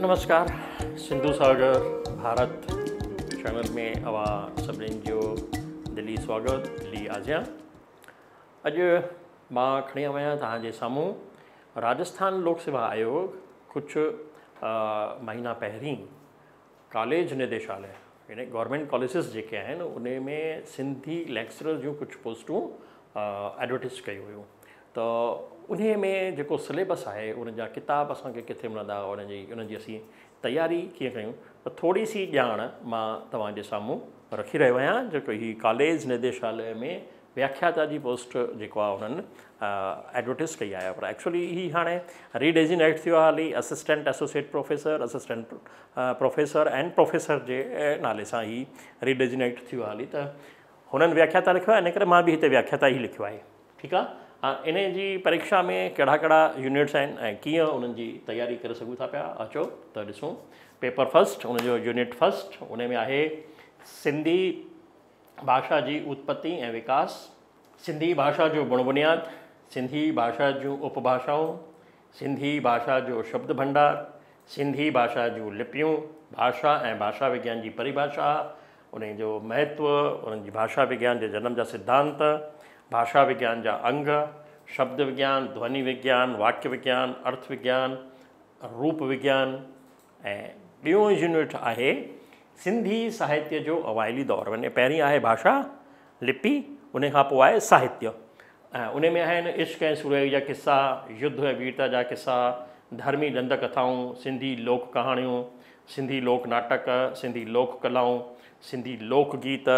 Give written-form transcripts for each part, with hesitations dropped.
نمسڪار سنڌو ساگر Bharat channel ۾ اوهان سڀني جو دلي سواگت دلي آجيان. اڄ مان کڻي آيو آهيان توهان جي سامهون راجسٿان لوڪ سيوا آيوگ ڪجهه مهينا پهرين ڪاليج نديشاليه يعني گورنمينٽ ڪاليجز جيڪي آهن ان ۾ سنڌي ليڪچرر جون ڪجهه پوسٽون ايڊورٽائز ڪيون هيون ته انهي ۾ جيڪو سليبس آهي ان جا ڪتاب اسان کي ڪٿي ملندا ان جي ان جي اسين تياري ڪيئن ڪيون ته ٿوري سي ڄاڻ مان توهان جي سامهون رکي رهيو آهيان جيڪو هي ڪاليج نديشاليه ۾ وياکياتا جي پوسٽ جيڪو آهي انهن ايڊورٽائز ڪئي آهي پر ايڪچولي هي هاڻي ريڊيزينيٽ ٿيو آهي هلي assistant associate professor assistant professor and professor جي نالي سان هي ريڊيزينيٽ ٿيو آهي هلي ته هنن وياکياتا لکيو آهي ان ڪري مان به هتي وياکياتا ئي لکيو آهي ٺيڪ آهي ان جي پريڪشا ۾ ڪهڙا ڪهڙا يونٽس آهن ۽ ڪيئن انهن جي تياري ڪري سگهون ٿا پيا اچو ته ڏسون پيپر فرسٽ ان جو يونٽ فرسٽ ان ۾ آهي سنڌي ڀاشا جي اتپتي ۽ وڪاس، سنڌي ڀاشا جو بڻ بنياد، سنڌي ڀاشا جون اپڀاشائون، سنڌي ڀاشا جو شبد ڀنڊار، سنڌي ڀاشا جون لپيون، ڀاشا ۽ ڀاشا وگيان جي پريڀاشا، انهي جو مهتو، انهن جي ڀاشا وگيان جي جنم جا سڌانت، ڀاشا وگيان جا انگ، شبد وگيان، ڌوني وگيان، واڪيه وگيان، ارٿ وگيان، روپ وگيان، ۽ ٻيون يونٽ آهي سنڌي ساهتيه جو اوائلي دور يعني پهرين آهي ڀاشا، لپي، ان کان پوء آهي ساهتيه ۽ ان ۾ آهن عشق ۽ سورهيائي جا قصا، يڌ ۽ ويرتا جا قصا، ڌرمي ڏند ڪٿائون، سنڌي لوڪ ڪهاڻيون، سنڌي لوڪ ناٽڪ، سنڌي لوڪ ڪلائون، سنڌي لوڪ گيت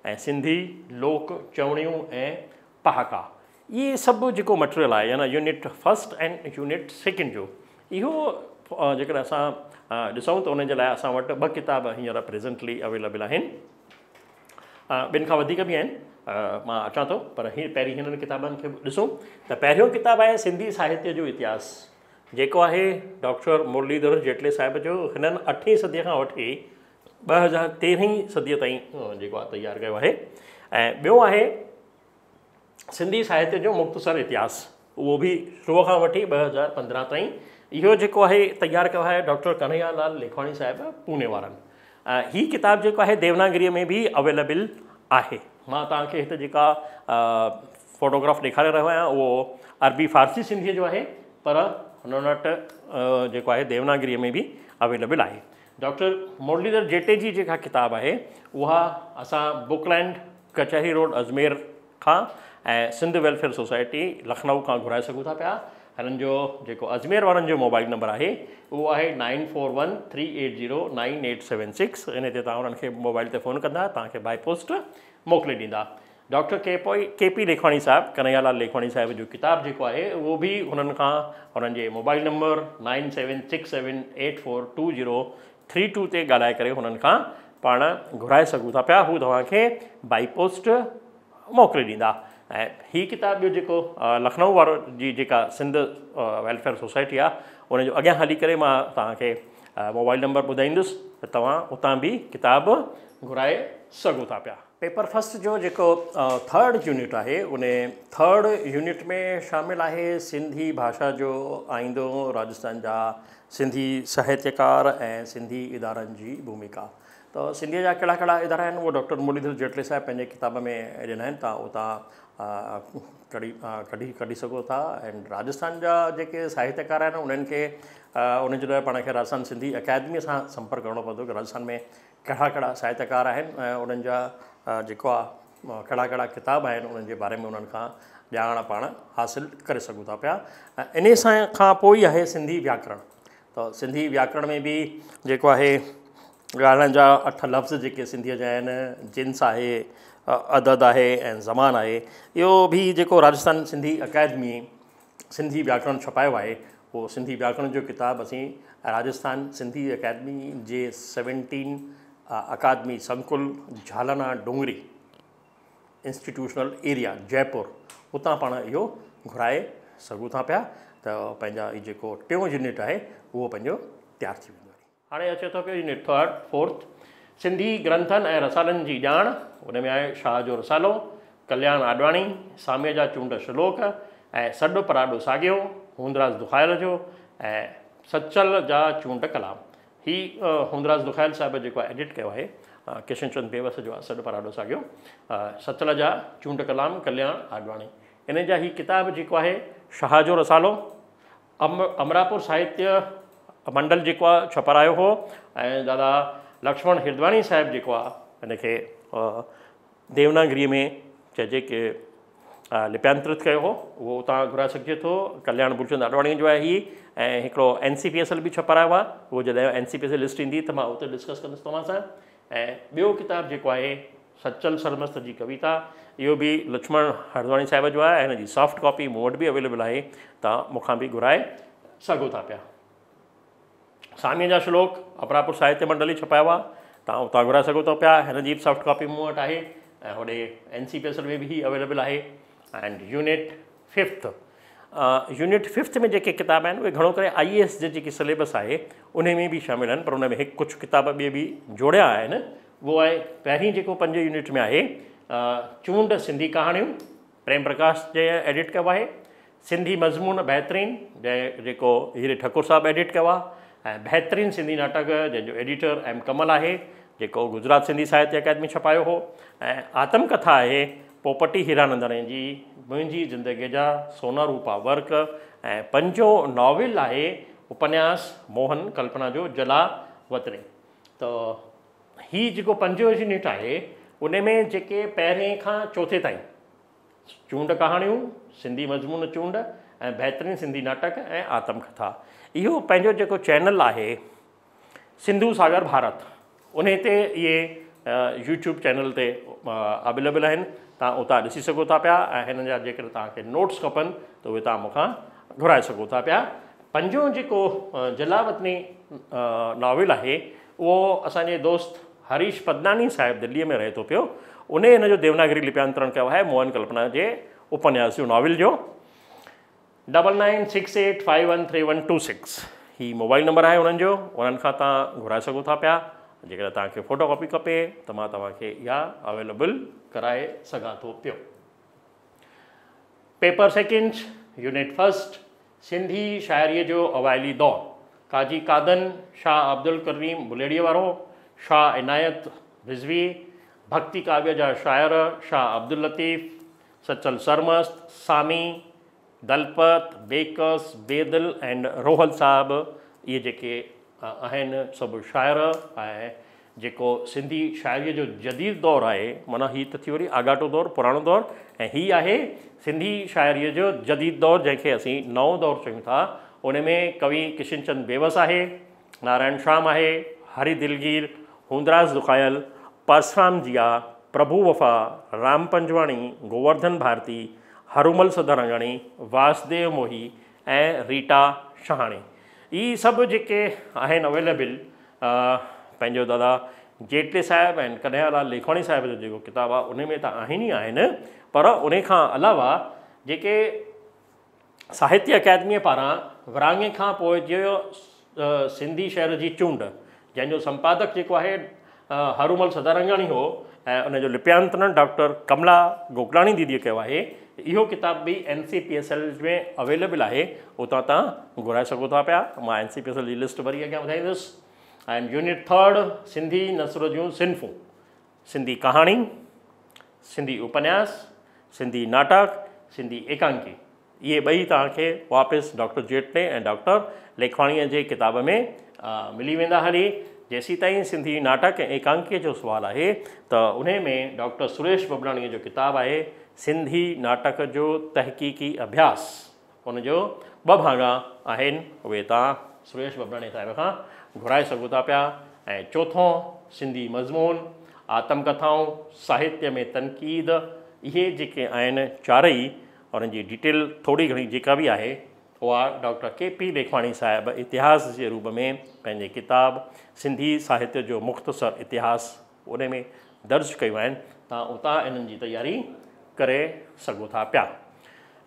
۽ سنڌي لوڪ چوڻيون ۽ پهاڪا. اهي سڀ جيڪو مٽيريل آهي يعني يونٽ فرسٽ ۽ يونٽ سيڪنڊ جو اهو جيڪڏهن اسان ڏسون ته ان جي لاء اسان وٽ ٻه ڪتاب هينئر پريزنٽلي اويليبل آهن ٻن کان وڌيڪ به آهن مان اچان ٿو پر هي پهرين هنن ڪتابن کي ڏسون ته پهريون ڪتاب آهي سنڌي ساهتيه جو اتهاس جيڪو آهي ڊاڪٽر مرليڌر جيٽلي صاحب جو هنن اٺين صدي کان وٺي 2013 صديء تائين جيڪو آهي تيار ڪيو آهي ۽ ٻيو آهي سنڌي ساهتيه جو مختصر اتهاس اهو به شروع کان وٺي 2015 تائين اهو جيڪو آهي تيار ڪيو آهي ڊاڪٽر ڪنهيا لال ليکواڻي صاحب پوني وارن هي ڪتاب جيڪو آهي ديوناگريء ۾ به اويليبل آهي. مان توهان کي هت جيڪا فوٽوگراف ڏيکاري رهيو آهيان اهو عربي فارسي سنڌيء جو آهي پر هنن وٽ جيڪو آهي ديوناگريء ۾ به اويليبل آهي. ڊاڪٽر مرليڌر جيٽي جي جيڪا ڪتاب آهي اها اسان بڪ لينڊ ڪچهري روڊ اجمير کان ۽ سنڌ ويلفيئر سوسائٽي لکنؤ کان گهرائي سگهون ٿا پيا. هنن جو جيڪو اجمير وارن جو موبائل نمبر آهي اهو آهي nine four one three eight zero nine eight seven six ان تي توهان انهن کي موبائل تي فون ڪندا توهان کي بائي پوسٽ موڪلي ڏيندا. ڊاڪٽر ڪي پوئي ڪي پي ليکواڻي صاحب ڪنهيا لال ليکواڻي صاحب جو ڪتاب جيڪو آهي اهو به هنن کان هنن جي mobile number nine seven six seven eight four two zero three two تي ڳالهائي ڪري هنن کان پاڻ گهرائي سگهون ٿا پيا هو توهان کي بائي پوسٽ موڪلي ڏيندا ۽ هي ڪتاب ٻيو جيڪو لکنؤ وارو جي جيڪا سنڌ ويلفيئر سوسائٽي آهي ان جو اڳيان هلي ڪري مان توهان کي موبائل نمبر ٻڌائيندس ته توهان اتان به ڪتاب گهرائي سگهو ٿا پيا. پيپر فرسٽ جو جيڪو ٿرڊ يونٽ آهي ان ٿرڊ يونٽ ۾ شامل آهي سنڌي ڀاشا جو آئيندو، راجستان جا سنڌي ساهتيڪار ۽ سنڌي ادارن جي ڀوميڪا. ته سنڌيء جا ڪهڙا ڪهڙا ادارا آهن اهو ڊاڪٽر مرليڌر جيٽلي صاحب پنهنجي ڪتاب ۾ ڏنا آهن توهان اتان ڪڍي ڪڍي ڪڍي سگهو ٿا ۽ راجستان جا جيڪي ساهتيڪار آهن انهن کي ان جي لاء پاڻ کي راجستان سنڌي اڪيڊميء سان سمپرڪ ڪرڻو پوندو ڪه راجستان ۾ ڪهڙا ڪهڙا ساهتيڪار آهن ۽ انهن جا جيڪو آهي ڪهڙا ڪهڙا ڪتاب آهن انهن جي باري ۾ انهن کان ڄاڻ پاڻ حاصل ڪري سگهون ٿا پيا ۽ انهي سان کان پوء ئي آهي سنڌي وياڪرڻ ته سنڌي وياڪرڻ ۾ به جيڪو آهي ڳالهائڻ جا اٺ لفظ جيڪي سنڌيء جا آهن جنس آهي عدد آهي ۽ زمان آهي اهو به جيڪو راجستان سنڌي اڪيڊمي سنڌي وياڪرڻ ڇپايو آهي اهو سنڌي وياڪرڻ جو ڪتاب اسين راجستان سنڌي اڪيڊمي جي seventeen Akademi سنڪل جهالانا Dongri institutional area Jaipur اتان پاڻ اهو گهرائي سگهون ٿا پيا ته پنهنجا هي جيڪو ٽيون يونٽ آهي اهو پنهنجو تيار ٿي ويندو. هاڻي اچي ٿو پيو يونٽ ٿرڊ، فورٿ، سنڌي گرنٿن ۽ رسالن جي ڄاڻ، ان ۾ آهي شاهه جو رسالو، ڪلياڻ آڏواڻي، ساميء جا چونڊ شلوڪ ۽ سڏ پراڏو ساڳيو، هوندراج دکايل جو ۽ سچل جا چونڊ ڪلام. هي هوندراج دکايل صاحب جيڪو آهي ايڊٽ ڪيو آهي ڪشن چند بيوس جو آهي سڏ پراڏو ساڳيو سچل جا چونڊ ڪلام ڪلياڻ آڏواڻي ان جا هي ڪتاب جيڪو آهي شاهه جو رسالو امراپور ساهتيه منڊل جيڪو آهي ڇپرايو هو ۽ دادا لڪشمڻ هردواڻي صاحب جيڪو آهي ان کي ديوناگريء ۾ چئجي ڪي لپيانترت ڪيو هو اهو اتان گهرائي سگهجي ٿو. ڪلياڻ بلچند آڏواڻيء جو آهي هي ۽ هڪڙو اين سي پي ايس L به ڇپرايو آهي اهو جڏهن N C P S L list ايندي ته مان اتي ڊسڪس ڪندس توهان سان ۽ ٻيو ڪتاب جيڪو آهي سچل سرمست جي ڪويتا اهو به لڇمڻ هردواڻي صاحب جو آهي ۽ هن جي سافٽ ڪاپي مون وٽ به اويليبل آهي توهان مون کان به گهرائي سگهو ٿا پيا. ساميء جا شلوڪ امراپور ساهتيه منڊلي ڇپايو آهي، توهان اتان گهرائي سگهو ٿا پيا. هن جي به سافٽ ڪاپي مون وٽ آهي ۽ هوڏي اين سي پي ايس L ۾ به هي اويليبل آهي. And unit fifth, unit fifth ۾ جيڪي ڪتاب آهن اهي گهڻو ڪري آئي اي ايس جي جيڪي سليبس آهي انهي ۾ به شامل آهن پر ان ۾ هڪ ڪجهه ڪتاب ٻئي به جوڙيا آهن اهو آهي پهرين جيڪو پنجين يونٽ ۾ آهي چونڊ سنڌي ڪهاڻيون پريم پرڪاش جنهن ايڊٽ ڪيو آهي، سنڌي مضمون بهترين جنهن جيڪو هيري ٺڪر صاحب ايڊٽ ڪيو آهي ۽ بهترين سنڌي ناٽڪ جنهن جو ايڊيٽر ايم ڪمل آهي جيڪو گجرات سنڌي ساهتيه اڪادمي ڇپايو هو ۽ آتم ڪٿا آهي پوپٽي هيراننداڻي جي منهنجي زندگيء جا سونا روپا ورق ۽ پنجون ناول آهي اپنياس موهن ڪلپنا جو جلا وطني ته هي جيڪو پنجون يونٽ آهي ان ۾ جيڪي پهرين کان چوٿين تائين چونڊ ڪهاڻيون، سنڌي مضمون چونڊ ۽ بهترين سنڌي ناٽڪ ۽ آتم ڪٿا اهو پنهنجو جيڪو چينل آهي سنڌو ساگر ڀارت انهي تي اهي يوٽيوب چينل تي اويليبل آهن توهان اتان ڏسي سگهو ٿا پيا ۽ هنن جا جيڪڏهن توهان کي نوٽس کپن ته اهي توهان مون کان گهرائي سگهو ٿا پيا پنجون جيڪو جلاوطني ناول آهي اهو اسان جي دوست هريش پدناني صاحب دليء ۾ رهي ٿو پيو انهي هن جو ديوناگري لپيانترڻ ڪيو آهي موهن ڪلپنا جي اپنياس جو ناول جو. Double nine six eight five one three one two six هي موبائل نمبر آهي انهن جو انهن کان توهان گهرائي سگهو ٿا پيا جيڪڏهن توهان کي فوٽو ڪاپي کپي ته مان توهان کي اها اويليبل ڪرائي سگهان ٿو پيو. Paper second, unit first, Sindhi شاعريء جو اوائلي دور، قاضي قادن، شاهه عبدالڪريم بليڙيء وارو، شاهه عنايت رضوي، ڀڳتي ڪاويه جا شاعر، شاهه عبداللطيف، سچل سرمست، سامي، دلپت، بيڪس، بيدل ۽ روحل صاحب اهي جيڪي آهن سڀ شاعر ۽ جيڪو سنڌي شاعريء جو جديد دور آهي معنيٰ هي ته ٿي وري آڳاٽو دور پراڻو دور ۽ هي آهي سنڌي شاعريء جو جديد دور جنهن کي اسين نئون دور چئون ٿا ان ۾ ڪوي ڪشن چند بيوس آهي نارائڻ شيام آهي هري دلگير هوندراج دکايل پرسرام جيا پرڀو وفا رام پنجواڻي گوورڌن ڀارتي هرومل سدارنگاڻي واسديو موهي ۽ ريٽا شهاڻي اهي سڀ جيڪي آهن اويليبل پنهنجو دادا جيٽلي صاحب ۽ ڪنهيا لال ليکواڻي صاحب جو جيڪو ڪتاب آهي ان ۾ ته آهن ئي آهن پر ان کان علاوه جيڪي ساهتيه اڪادميء پاران ورهاڱي کان پوء جو سنڌي شعر جي چونڊ جنهن جو سمپادڪ جيڪو آهي هرومل سدارنگاڻي هو ۽ ان جو لپيانترڻ ڊاڪٽر ڪملا گوڪلاڻي ديديء ڪيو آهي. اهو ڪتاب به N C P S L ۾ available آهي، اتان توهان گهرائي سگهو ٿا پيا. مان اين سي پي ايس L جي لسٽ وري اڳيان وڌائيندس. ۽ يونٽ ٿرڊ سنڌي نثر جون صنفون، سنڌي ڪهاڻي، سنڌي اپنياس، سنڌي ناٽڪ، سنڌي ايڪانڪي. اهي ٻئي توهان کي واپس ڊاڪٽر جيٽلي ۽ ڊاڪٽر ليکواڻيء جي ڪتاب ۾ ملي ويندا هلي. جيسيتائين سنڌي ناٽڪ ۽ ايڪانڪيء جو سوال آهي ته انهي ۾ ڊاڪٽر سريش ٻٻلاڻيء جو ڪتاب آهي سنڌي ناٽڪ جو تحقيقي اڀياس ان جو ٻه ڀاڱا آهن اهي توهان سريش ٻٻلاڻي صاحب کان گهرائي سگهو ٿا پيا ۽ چوٿون سنڌي مضمون، آتم ڪٿائون، ساهتيه ۾ تنقيد اهي جيڪي آهن چارئي انهن جي ڊيٽيل ٿوري گهڻي جيڪا به آهي اها ڊاڪٽر ڪي پي ليکواڻي صاحب اتهاس جي روپ ۾ پنهنجي ڪتاب سنڌي ساهتيه جو مختصر اتهاس ان ۾ درج ڪيون آهن توهان اتان انهن جي تياري ڪري سگهو ٿا پيا.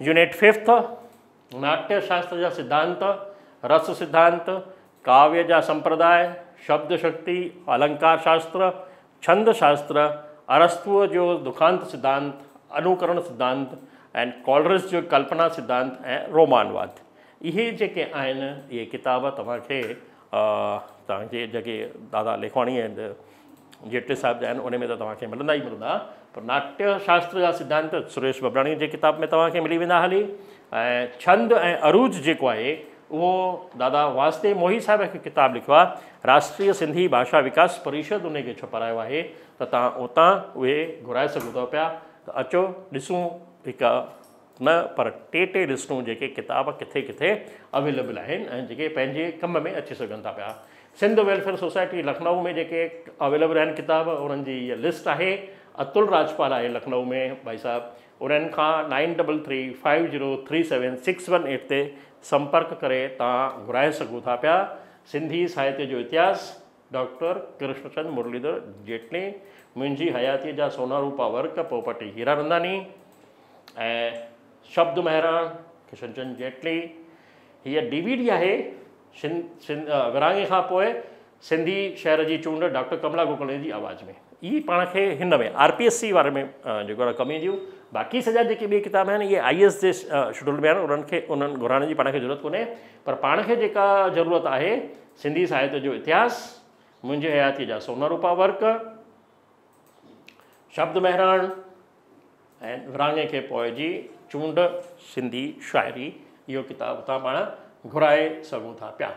يونٽ ففٿ، ناٽيه شاستر جا سڌانت، رس سڌانت، ڪاويه جا سمپرداء، شبد شڪتي، النڪار شاستر، ڇند شاستر، ارسطوء جو دکانت سڌانت، انوڪرڻ سڌانت ۽ ڪالرج جو ڪلپنا سڌانت ۽ رومانواد. اهي جيڪي آهن اهي ڪتاب توهان کي توهان کي جيڪي دادا ليکواڻي ۽ جيٽلي صاحب جا آهن ان ۾ ته توهان کي ملندا ئي ملندا پر ناٽيه شاستر جا سڌانت سريش ببلاڻي جي ڪتاب ۾ توهان کي ملي ويندا هلي ۽ ڇند ۽ عروض جيڪو آهي اهو دادا واسديو موهي صاحب هڪ ڪتاب لکيو آهي راشٽريه سنڌي ڀاشا وڪاس پريشد ان کي ڇپرايو آهي ته توهان اتان اهي گهرائي سگهو ٿا پيا ته اچو ڏسون هڪ نه پر ٽي ٽي لسٽون جيڪي ڪتاب ڪٿي ڪٿي اويليبل آهن ۽ جيڪي پنهنجي ڪم ۾ اچي سگهن ٿا پيا. سنڌ ويلفيئر سوسائٽي لکنؤ ۾ جيڪي اويليبل آهن ڪتاب انهن جي هيء لسٽ آهي. اتل راجپال آهي لکنؤ ۾ ڀائي صاحب انهن کان nine double three five zero three seven six one eight تي سمپرڪ ڪري توهان گهرائي سگهو ٿا پيا. سنڌي ساهتيه جو اتهاس ڊاڪٽر ڪرشن چند مرليڌر جيٽلي، منهنجي حياتيء جا سونا روپا ورق پوپٽي هيراننداڻي ۽ شبد مهراڻ ڪشن چند جيٽلي. هيء ڊي وي ڊي آهي ورهاڱي کان پوء سنڌي شعر جي چونڊ ڊاڪٽر ڪملا گوڪلاڻي جي آواز ۾. هي پاڻ کي هن ۾ آر پي ايس سي واري ۾ جيڪو آهي ڪم اينديون. باقي سڄا جيڪي ٻئي ڪتاب آهن اهي I S جي شيڊول ۾ آهن انهن کي انهن گهرائڻ جي پاڻ کي ضرورت ڪونهي پر پاڻ کي جيڪا ضرورت آهي سنڌي ساهتيه جو اتهاس، منهنجي حياتيء جا سونا روپا ورق، شبد مهراڻ ۽ ورهاڱي کي پوء جي چونڊ سنڌي شاعري اهو ڪتاب اتان پاڻ گهرائي سگهون ٿا پيا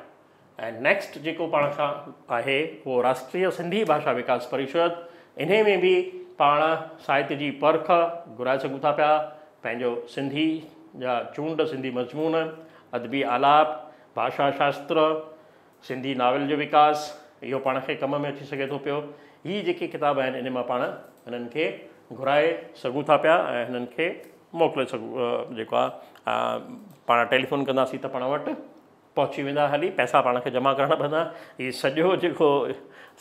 ۽ نيڪسٽ جيڪو پاڻ کان آهي اهو راشٽريه سنڌي ڀاشا وڪاس پريشد انهي ۾ به پاڻ ساهتيه جي پرک گهرائي سگهون ٿا پيا پنهنجو سنڌي جا چونڊ سنڌي مضمون ادبي آلاپ ڀاشا شاستر، سنڌي ناول جو وڪاس، اهو پاڻ کي ڪم ۾ اچي سگهي ٿو پيو. هي جيڪي ڪتاب آهن انهن مان پاڻ هنن کي گهرائي سگهون ٿا پيا ۽ هنن کي موڪلي سگهون جيڪو آهي پاڻ ٽيليفون ڪنداسين ته پاڻ وٽ پهچي ويندا هلي پئسا پاڻ کي جمع ڪرڻا پوندا. هي سڄو جيڪو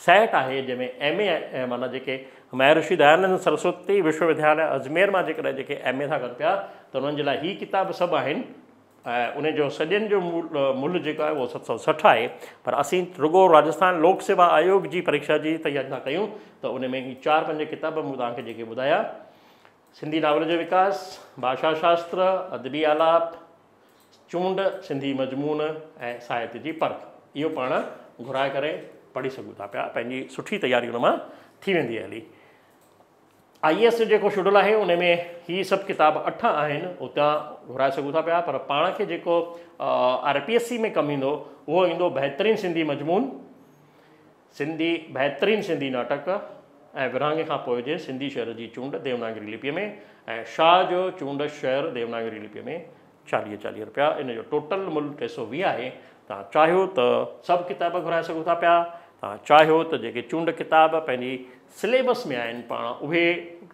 سيٽ آهي جنهن ۾ ايم اي معنيٰ جيڪي مهرشي ديانند سرسوتي وشو ودياليه اجمير مان جيڪڏهن جيڪي ايم اي ٿا ڪن پيا ته انهن جي لاء هي ڪتاب سڀ آهن. ۽ ان جو سڄن جو ملهه جيڪو آهي اهو 760 آهي پر اسين رڳو راجسٿان لوڪ سيوا آيوگ جي پريڪشا جي تياري ٿا ڪيون ته ان ۾ هي چار پنج ڪتاب مون توهان کي جيڪي ٻڌايا سنڌي ناول جو وڪاس، ڀاشا شاستر، ادبي آلاپ، چونڊ سنڌي مضمون ۽ ساهتيه جي پرک اهو پاڻ گهرائي ڪري پڙهي سگهون ٿا پيا پنهنجي سٺي تياري ان مان ٿي ويندي هلي. I S جو جيڪو شيڊول آهي ان ۾ هي سڀ ڪتاب اٺ آهن اتان گهرائي سگهون ٿا پيا پر پاڻ کي جيڪو آر پي ايس سي ۾ ڪم ايندو اهو ايندو بهترين سنڌي مضمون، سنڌي بهترين سنڌي ناٽڪ ۽ ورهاڱي کان پوء جي سنڌي شعر جي چونڊ ديوناگري لپيء ۾ ۽ شاهه جو چونڊ شعر ديوناگري لپيء ۾ چاليهه چاليهه رپيا ان جو ٽوٽل ملهه 320 آهي توهان چاهيو ته سڀ ڪتاب گهرائي سگهو ٿا پيا توهان چاهيو ته جيڪي چونڊ ڪتاب پنهنجي سليبس ۾ آهن پاڻ اهي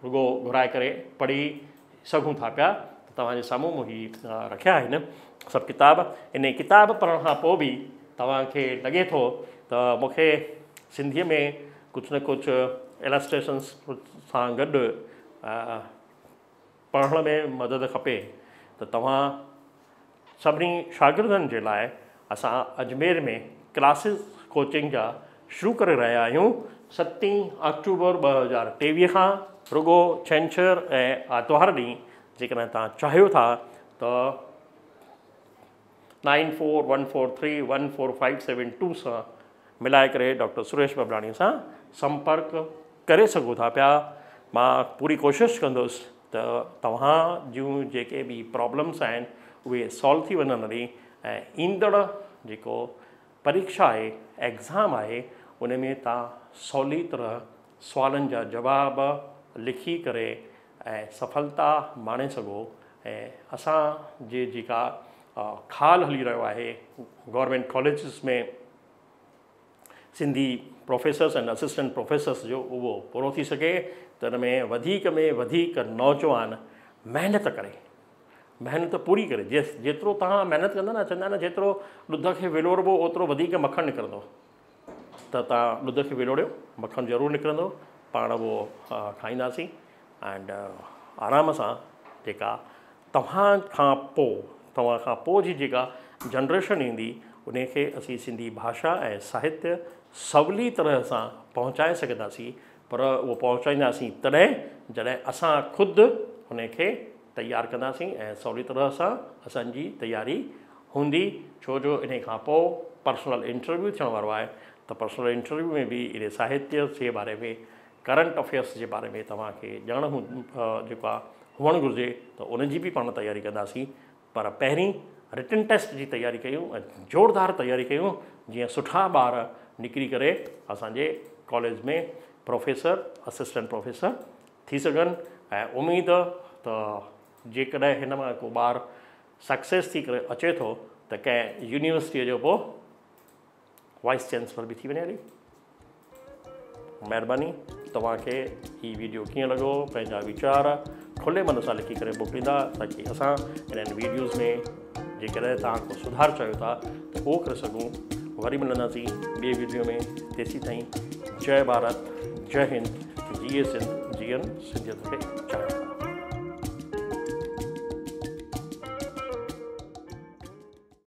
رڳو گهرائي ڪري پڙهي سگهون ٿا پيا ته توهان جي سامهون مون هي رکيا آهن سڀ ڪتاب ان ڪتاب پڙهڻ کان پوء به توهان کي لڳي ٿو ته مون کي سنڌيء ۾ ڪجهه نه ڪجهه السٽريشنس سان گڏ پڙهڻ ۾ مدد کپي ته توهان سڀني شاگردن جي لاء اسان اجمير ۾ ڪلاسز ڪوچنگ جا شروع ڪري رهيا آهيون ستين آڪٽوبر 2023 کان رڳو ڇنڇر ۽ آتوار ڏينهن جيڪڏهن توهان چاهيو ٿا ته nine four one four three one four five seven two سان ملائي ڪري ڊاڪٽر سريش ببلاڻي سان سمپرڪ ڪري سگهو ٿا پيا. مان پوري ڪوشش ڪندس ته توهان جون جيڪي به پرابلمس آهن اهي سالو ٿي وڃن هلي ۽ ايندڙ جيڪو پريڪشا آهي ايگزام آهي ان ۾ توهان سولي طرح سوالن جا جواب لکي ڪري ۽ سڦلتا ماڻي سگهو ۽ اسان جي جيڪا خال هلي رهيو آهي government colleges ۾ Sindhi professors ۽ assistant professors جو اهو پورو ٿي سگهي ته ان ۾ وڌيڪ ۾ وڌيڪ نوجوان محنت ڪري محنت پوري ڪري جيترو توهان محنت ڪندا نه چوندا آهن جيترو ڏڌ کي ولوڙبو اوترو وڌيڪ مکڻ نڪرندو ته توهان ڏڌ کي ولوڙيو مکڻ ضرور نڪرندو پاڻ اهو کائينداسين اينڊ آرام سان جيڪا توهان کان پوء توهان کان پوء جي جيڪا جنريشن ايندي ان کي اسين سنڌي ڀاشا ۽ ساهتيه سولي طرح سان پهچائي سگهنداسين پر اهو پهچائينداسين تڏهن جڏهن اسان خود ان کي تيار ڪنداسين ۽ سولي طرح سان اسان جي تياري هوندي ڇو جو انهي کان پوء پرسنل انٽرويو ٿيڻ وارو آهي ته پرسنل انٽرويو ۾ به انهي ساهتيه جي باري ۾ ڪرنٽ افيئرس جي باري ۾ توهان کي ڄاڻ جيڪو آهي هئڻ گهرجي ته ان جي به پاڻ تياري ڪنداسين پر پهرين رٽن ٽيسٽ جي تياري ڪيون ۽ زوردار تياري ڪيون جيئن سٺا ٻار نڪري ڪري اسان جي ڪاليج ۾ پروفيسر اسسٽنٽ پروفيسر ٿي سگهن ۽ اميد ته جيڪڏهن هن مان ڪو ٻار سڪسيس ٿي ڪري اچي ٿو ته ڪنهن يونيورسٽيء جو پوء وائيس چانسلر به ٿي وڃي هلي. مهرباني توهان کي هي ويڊيو ڪيئن لڳو پنهنجا ويچار کلي من سان لکي ڪري موڪليندا تاڪي اسان انهن ويڊيوز ۾ جيڪڏهن توهان ڪو سڌار چاهيو ٿا ته اهو ڪري سگهون وري ملنداسين ٻي ويڊيو ۾ تيسين تائين جئي ڀارت جئي هند جيئي سنڌ جيئن سنڌيت کي چاهيو.